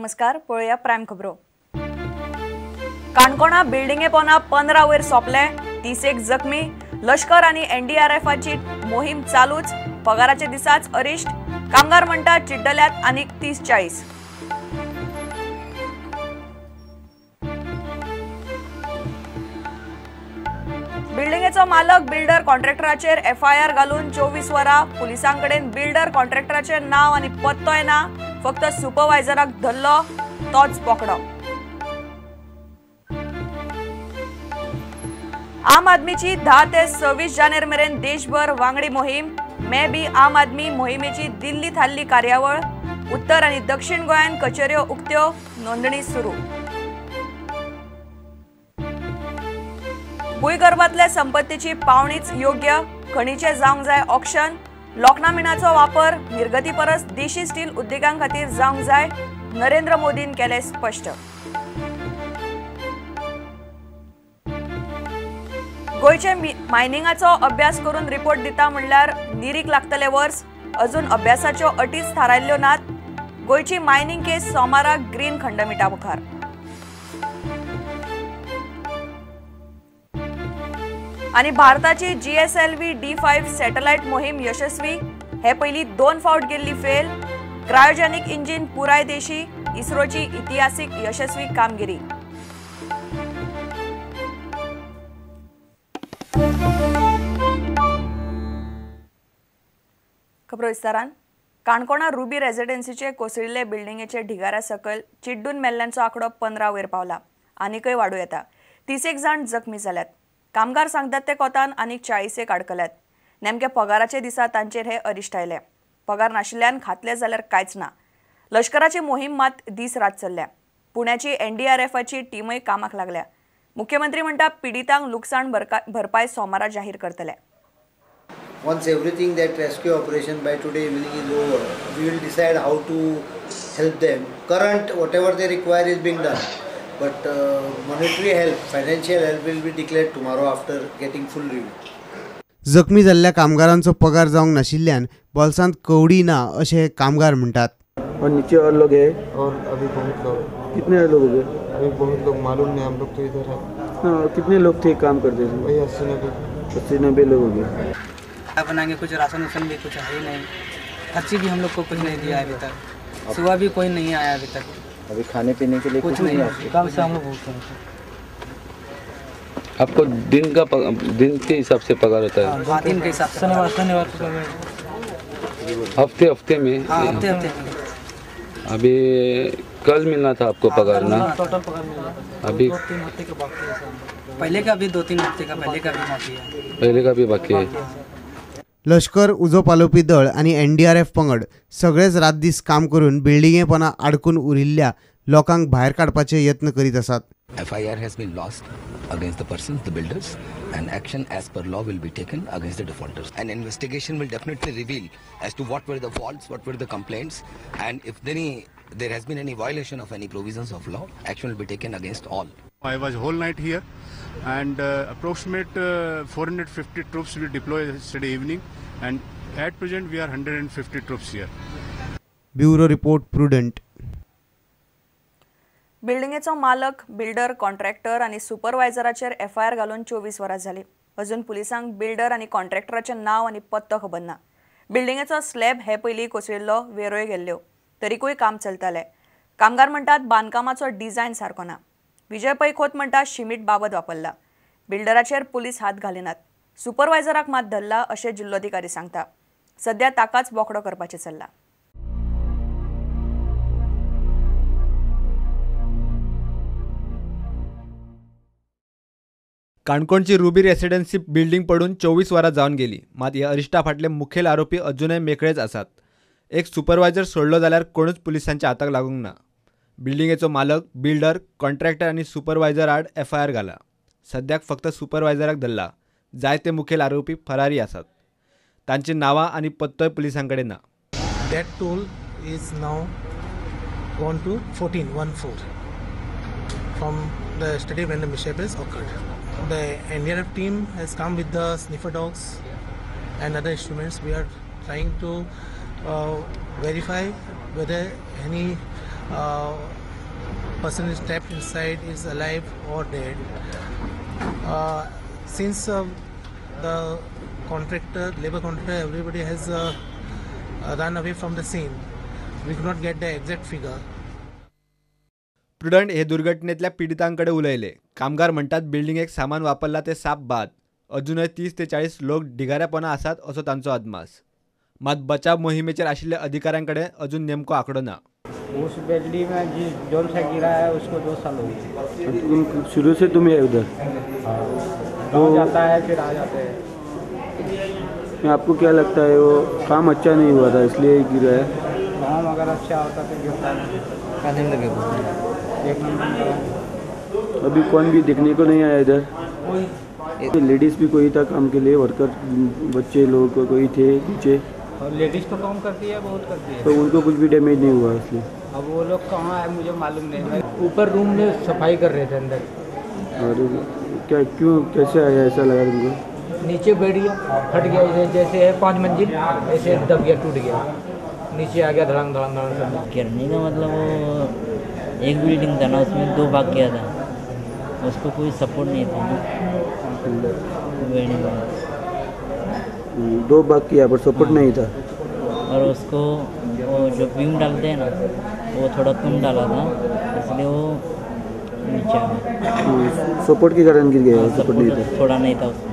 नमस्कार, पळोवया प्रायम खबरो। काणकोणा बिल्डिंगे पोना 15 वयर सोंपले, 30 जखमी। लश्कर आनी एनडीआरएफाची मोहीम चालूच। पगाराचे दिसाच अरिश्ट, कामगार म्हणटा चिड्डल्यात आनीक 30-40। बिल्डिंगेचो मालक बिल्डर कॉन्ट्रॅक्टराचेर एफआयआर घालून 24 वरां पुलिसांकडेन बिल्डर कॉन्ट्रॅक्टराचें नांव आनी पत्तोय ना, फक्त सुपरवायझराक धरलो तोच पकडो। आम आदमीची 10 ते 26 जानेर मेरेन देशभर वांगडी मोहीम। मैं भी आम आदमी मोहिमेची दिल्ली थारली कार्यावळ। उत्तर आनी दक्षिण गोंयांत कचेऱ्यो उक्त्यो, नोंदणी सुरू। भूंयगर्भातल्या संपत्तीची पावणीच योग्य, खणीचे जावंक जाय ऑक्शन। लोखणा मिणाचो वापर निर्गती परस देशी स्टील उद्देगां खातीर जावंक जाय, नरेंद्र मोदीन केलें स्पश्ट। गोंयचे मायनिंगाचो अभ्यास करून रिपोर्ट दिता म्हणल्यार निरीक लागतले वर्स, अजून अभ्यासाच्यो अटीच थारायल्ल्यो नात। गोंयची मायनिंग केस सोमाराक ग्रीन खंडमिठा मुखार। आनी भारताची GSLV D5 satellite मोहीम यशस्वी। हे पयलीं 2 फावट गेल्ली फेल। क्रायोजेनिक इंजिन पुराय देशी, इस्रोची इतिहासीक यशस्वी कामगिरी। खबरो विस्तारान। काणकोणा रुबी रेजिडेन्सीचे कोसळिल्ले बिल्डिंगेचे ढिगाऱ्या सकयल चिड्डून मेल्ल्यांचो आंकडो 15 वयर पावला, आनीकय वाडूं येता। 30 जाण जखमी जाल्यात। कामगार सांगतात ते कोतान आनीक 40 आडकल्यात। नेमके पगाराचे दिसा तांचेर हे अरिश्ट आयले। पगार नाशिल्ल्यान खातले जाल्यार कांयच ना। लश्कराची मोहीम मात दीस रात चल्ल्या। पुण्याची एनडीआरएफाची टीमय कामाक लागल्या। मुख्यमंत्री म्हणटा पिडितांक लुकसाण भरपाय सोमारा जाहीर करतले। Once everything that rescue operation by today evening is over, we will decide how to help them. Current whatever they require is being done, but monetary help, financial help will be declared tomorrow after getting full review. जखमी जाल्ल्या कामगारांचो पगार जावंक नाशिल्ल्यान बोल्सांत कवडी ना अशें कामगार म्हणटात। और नीचे और लोग है और अभी बहुत लोग हैं। कितने लोग हो गए? अभी बहुत लोग मालूम नहीं, हम लोग तो इधर है। हाँ, कितने लोग थे काम करते थे? वही 80-90। 80-90 लोग हो गए। बनाएंगे कुछ राशन वासन भी कुछ है ही नहीं, खर्ची भी हम लोग को कुछ नहीं दिया है अभी तक। सुबह भी कोई नहीं आया अभी तक। अभी खाने पीने के लिए कुछ नहीं है। कल से हम लोग भूखे हैं। आपको दिन के हिसाब से पगार होता है? हाँ, दिन के हिसाब से। शनिवार हफ्ते हफ्ते में। हाँ, हफ्ते हफ्ते में। अभी कल मिलना था आपको पगार ना? टोटल पगार मिलना अभी 2-3 हफ्ते का बाकी है। पहले का भी 2-3 हफ्ते का पहले का भी बाकी है। पहले का भी बाकी है। लश्कर, उजो पालोवपी दळ आनी एनडीआरएफ पंगड सगळेच रात दीस काम करून बिल्डिंगे पोना आडकून उरिल्ल्या लोकांक भायर काडपाचे यत्न करीत आसात। FIR has been lodged against the persons, the builders, and action as per law will be taken against the defaulters. An investigation will definitely reveal as to what were the faults, what were the complaints, and if there has been any violation of any provisions of law, action will be taken against all. I was whole night here, and approximate 450 troops we deployed yesterday evening, and at present we are 150 troops here. Bureau report, Prudent. बिल्डिंगेचो मालक, builder, contractor आनी सुपरवायझराचेर FIR घालून 24 वरां जाली। अजून पुलिसांक builder आनी कॉन्ट्रॅक्टराचें नांव आनी पत्तो खबर ना। बिल्डिंगेचो स्लॅब हे पयलीं कोसळिल्लो, वेरोय गेल्ल्यो, तरीकूय काम चलतालें। कामगार म्हणटात बांदकामाचो डिझायन सारको ना। विजय पै खोत म्हणटा शिमीट बाबत वापरला। बिल्डराचेर पुलीस हात घालिनात, सुपरवायझराक मात धरला अशें जिल्लोधिकारी सांगता। सध्या ताकाच बोकडो करपाचें चल्लां। काणकोणची रुबी रेसिडेन्सी बिल्डिंग पडून 24 वरां जावन गेली, मात ह्या अरिश्टा फाटले मुखेल आरोपी अजूनय मेकळेच आसात। एक सुपरवायझर सोडलो जाल्यार कोणूच पुलिसांच्या हाताक लागूंक ना। बिल्डिंगेचो मालक, बिल्डर, कॉन्ट्रॅक्टर आनी सुपरवायझर आड एफआयआर घाला। सद्याक फक्त सुपरवायझराक धरला, जायते मुखेल आरोपी फरारी आसात। तांची नांवां आनी पत्तोय पुलिसां कडेन ना। That toll is now gone to 14 from the yesterday when the mishap has occurred. The NDRF team has come with the sniffer dogs and other instruments. We are trying to verify whether any person is trapped inside is alive or dead. Since the contractor, labor contractor, everybody has run away from the scene, we could not get the exact figure. Prudent हे दुर्घटनेतल्या पिडितांकडे उलयले. कामगार म्हणटात बिल्डिंगेक सामान वापरला ते साप बाद. अजूनय 30 ते 40 लोक ढिगाऱ्यापणा आसात असो तांचो अदमास. मात बचाव मोहिमेचेर आशिल्ल्या अधिकाऱ्यांकडे अजून नेमको आंकडो ना. उस बिल्डिंग में जिस जोन से गिरा है उसको 2 साल हो गए. शुरू से तुम है उधर? हाँ, जाता है फिर आ जाते हैं. आपको क्या लगता है वो काम अच्छा नहीं हुआ था इसलिए गिरा है? काम अगर अच्छा होता तो गिरता नहीं. एक नंबर. अभी कौन भी देखने को नहीं आया इधर? कोई लेडीज़ भी कोई था काम के लिए, वर्कर बच्चे लोग कोई थे नीचे? और लेडीज़ तो काम करती है, बहुत करती है, तो उनको कुछ भी डैमेज नहीं हुआ इसलिए. अब वो लोग कहाँ है मुझे मालूम नहीं. ऊपर रूम में सफाई कर रहे थे अंदर. और क्या क्यों कैसे आया ऐसा लगा तुमको? नीचे बैठ गया, फट गया, जैसे है 5 मंजिल ऐसे दब गया, टूट गया, नीचे आ गया धड़ाम धड़ाम धड़ाम. गिरने का मतलब वो एक बिल्डिंग था ना, उसमें 2 भाग गया था, उसको कोई सपोर्ट नहीं था ना. 2 भाग किया पर सपोर्ट नहीं था. और उसको वो जो बीम डालते हैं ना वो थोड़ा कम डाला था इसलिए वो नीचे आ गया. सपोर्ट के कारण गिर गया, सपोर्ट नहीं था, थोड़ा नहीं था उसमें.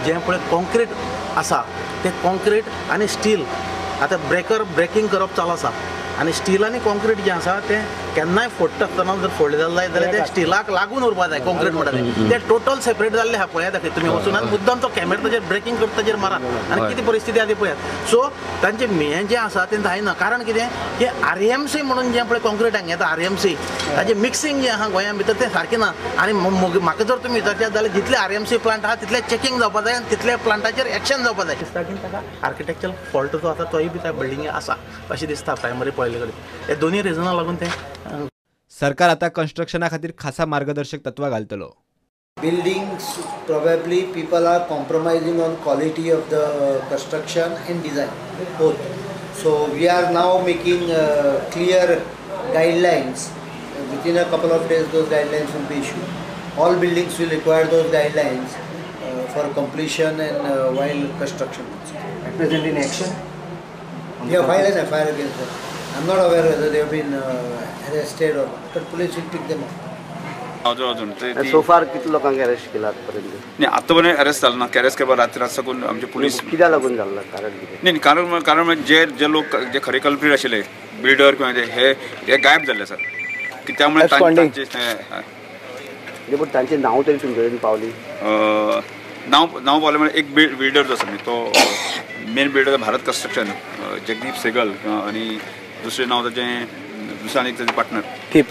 जे पळय कॉन्क्रीट आसा ते कॉन्क्रीट आनी स्टील आतां ब्रेकर ब्रेकिंग करप चालू आसा आनी स्टील आनी कॉन्क्रीट जें आसा तें केन्नाय फोडटा आसतना जर फोडलें जाल्यार जाल्यार तें स्टिलाक लागून उरपा जाय. कॉन्क्रीट म्हणटा तें तें टोटल सेपरेट जाल्लें आसा. पळयात दाखय तुमी वचून आनी मुद्दम तो कॅमेरा ताजेर ब्रेकिंग करता ताजेर मारात आनी कितें परिस्थिती आसा ती पळयात. सो तांचें हें जें आसा तें जायना. कारण कितें की आरएमसी म्हणून जें पळय कॉन्क्रीट हांगा येता आरएमसी ताजें मिक्सिंग जें आसा गोंया भितर तें सारकें ना. आनी म्हाका जर तुमी विचारशात जाल्यार जितले आरएमसी प्लांट आसा तितले चॅकिंग जावपा जाय आनी तितले प्लांटाचेर एक्शन जावपा जाय. दिसता की ताका आर्किटेक्चरल फॉल्ट जो आसा तोय बी त्या बिल्डिंगे आसा अशें दिसता प्रायमरी पळयल्ले कडेन. हे दोनूय रिजनां लागून तें सरकार आता कन्स्ट्रक्शना खातीर खासा मार्गदर्शक तत्वां घालतलो. Buildings probably people are compromising on quality of the construction and design both. So we are now making clear guidelines. Within a couple of days those guidelines will be issued. All buildings will require those guidelines for completion and while construction. At present in action? We have filed an FIR against them. I'm not aware whether they have been arrested or not, but police will pick them up. So far कितले लोकांक arrest केला आतापर्यंत? नाही, आतापर्यंत arrest जालो ना. Arrest करपाक रात रात साकून आमचे पुलीस कित्याक लागून जाल्ला कारण कितें? नाही, कारण कारण जे जे लोक जे खरे कल्प्रीट आशिल्ले बिल्डर किंवा हे हे गायब जाल्ले आसात की त्यामुळे तांचे पूण तांचे नांव तरी तुमचे कडेन पावली? नांव नांव पावलें म्हळ्यार एक बिल्डर जो आसा न्ही तो main builder Bharat construction Jagdeep Sehgal आनी दुसरें नांव ताचें दुसरें आनी एक ताचें पार्टनर दीप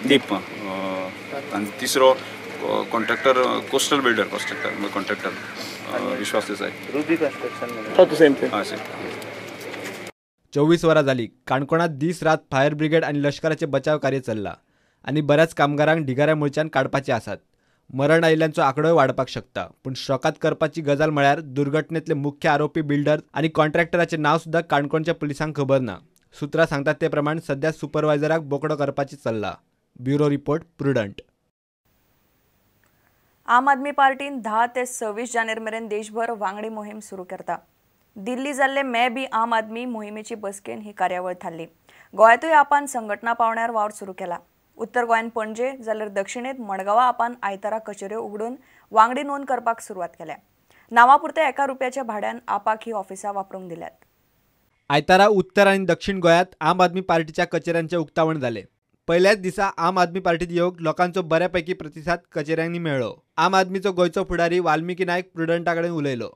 दीप आनी तिसरो contractor coastal builder constructor contractor Vishwas Desai. Ruby construction same हय सेम. 24 वरां जाली काणकोणांत दीस रात फायर ब्रिगेड आनी लश्कराचें बचाव कार्य चल्लां आनी बऱ्याच कामगारांक ढिगाऱ्या मुळच्यान काडपाचे आसात. मरण आयिल्ल्यांचो आंकडोय वाडपाक शकता. पूण शॉकात करपाची गजाल म्हळ्यार दुर्घटनेतले मुख्य आरोपी बिल्डर आनी कॉन्ट्रॅक्टराचें नांव सुद्दां काणकोणच्या पुलिसांक खबर ना. सूत्रां सांगतात ते प्रमाण सध्या सुपरवायझराक बोकडो करपाची चल्ला. Bureau report, Prudent. आम आदमी पार्टीन 10 ते 26 जानेर मेरेन देशभर वांगडी मोहीम सुरू करता. दिल्ली जाल्ले मैं भी आम आदमी मोहिमेची बसकेन ही कार्यावळ थारली. गोंयांतूय आपान संघटना पावण्यार वावर सुरू केला. उत्तर गोंयांत पणजे जाल्यार दक्षिणेत मडगांवा आपान आयतारा कचेऱ्यो उगडून वांगडी नोंद करपाक सुरवात केल्या. नांवापुरते 1 रुपयाच्या भाड्यान आपाक ही ऑफिसां वापरूंक दिल्यात. आयतारा उत्तर आनी दक्षिण गोंयांत आम आदमी पार्टीच्या कचेऱ्यांचें उक्तावण जालें. पयल्याच दिसा आम आदमी पार्टीत येवंक लोकांचो बऱ्यापैकी प्रतिसाद कचेऱ्यांनी मेळ्ळो. आम आदमीचो गोंयचो फुडारी वाल्मिकी नायक प्रुडंटा कडेन उलयलो.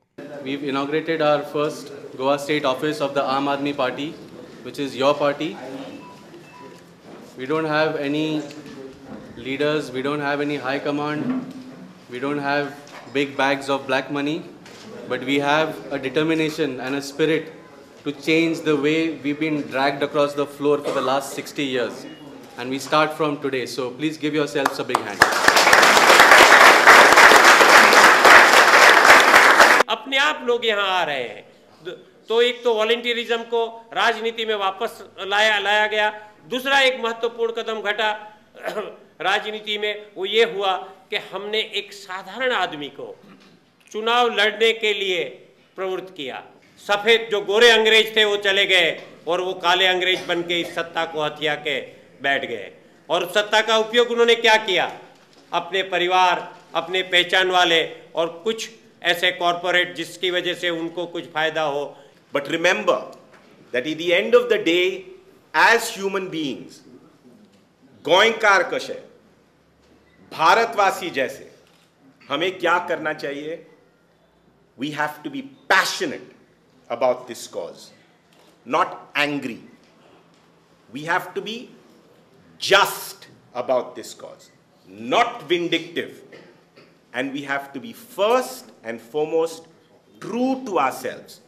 We've inaugurated our first Goa State office of the Aam Aadmi Party, which is your party. We don't have any leaders, we don't have any high command, we don't have big bags of black money, but we have a determination and a spirit to change the way we've been dragged across the floor for the last 60 years. And we start from today, so please give yourselves a big hand. अपने आप लोग यहाँ आ रहे हैं। तो एक तो volunteerism को राजनीति में वापस लाया गया, दूसरा एक महत्वपूर्ण कदम घटा राजनीति में, वो ये हुआ कि हमने एक साधारण आदमी को चुनाव लड़ने के लिए प्रवृत्त किया। सफ़ेद जो गोरे अंग्रेज थे वो चले गए और वो काले अंग्रेज बन के इस सत्ता को हथिया के बैठ गए। और सत्ता का उपयोग उन्होंने क्या किया? अपने परिवार, अपने पहचान वाले और कुछ ऐसे कॉरपोरेट जिसकी वजह से उनको कुछ फायदा हो। But remember that at the end of the day, as human beings, गोंयकार कशे, भारतवासी जैसे, हमें क्या करना चाहिए? We have to be passionate about this cause, not angry. We have to be just about this cause, not vindictive. And we have to be first and foremost true to ourselves.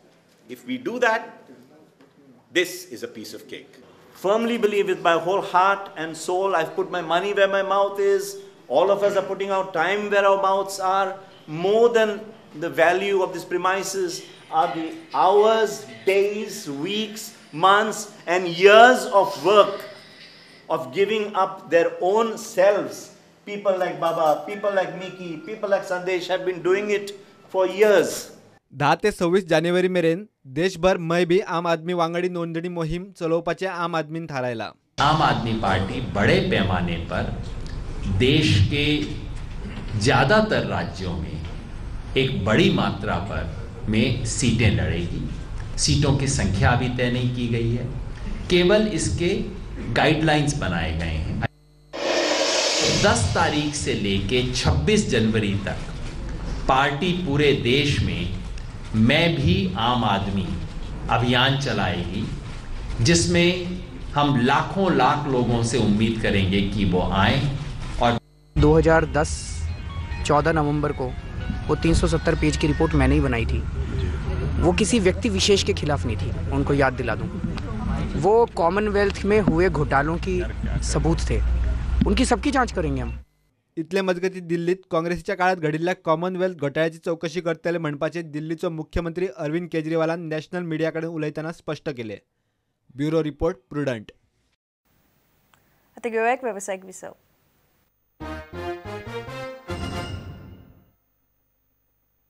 If we do that, this is a piece of cake. Firmly believe with my whole heart and soul, I've put my money where my mouth is. All of us are putting our time where our mouths are. More than the value of these premises are the hours, days, weeks, months, and years of work of giving up their own selves. People like Baba, people like Miki, people like Sandesh have been doing it for years. 10 ते 26 जानेवारी मेरेन देशभर मैं भी आम आदमी वांगडी नोंदणी मोहीम चलोवपाचें आम आदमीन थारायला। आम आदमी पार्टी बड़े पैमाने पर देश के ज़्यादातर राज्यों में एक बड़ी मात्रा पर में सीटें लड़ेगी। सीटों की संख्या अभी तय नहीं की गई है, केवल इसके गाइडलाइंस बनाए गए हैं। 10 तारीख से लेके 26 जनवरी तक पार्टी पूरे देश में मैं भी आम आदमी अभियान चलाएगी, जिसमें हम लाखों लाख लोगों से उम्मीद करेंगे कि वो आएं। और 2010 14 नवंबर को वो 370 पेज की रिपोर्ट मैंने ही बनाई थी। वो किसी व्यक्ति विशेष के खिलाफ नहीं थी, उनको याद दिला दूं। वो कॉमनवेल्थ में हुए घोटालों की सबूत थे, उनकी सबकी जांच करेंगे हम। इतले मजगती दिल्लीत काँग्रेसीच्या काळात घडिल्ल्या कॉमनवेल्थ घोटाळ्याची चौकशी करतले म्हणपाचें दिल्लीचो मुख्यमंत्री अरविंद केजरीवालान नॅशनल मिडिया कडेन उलयतना स्पश्ट केलें। Bureau report, Prudent. आतां घेवया एक वेवसायीक विसव।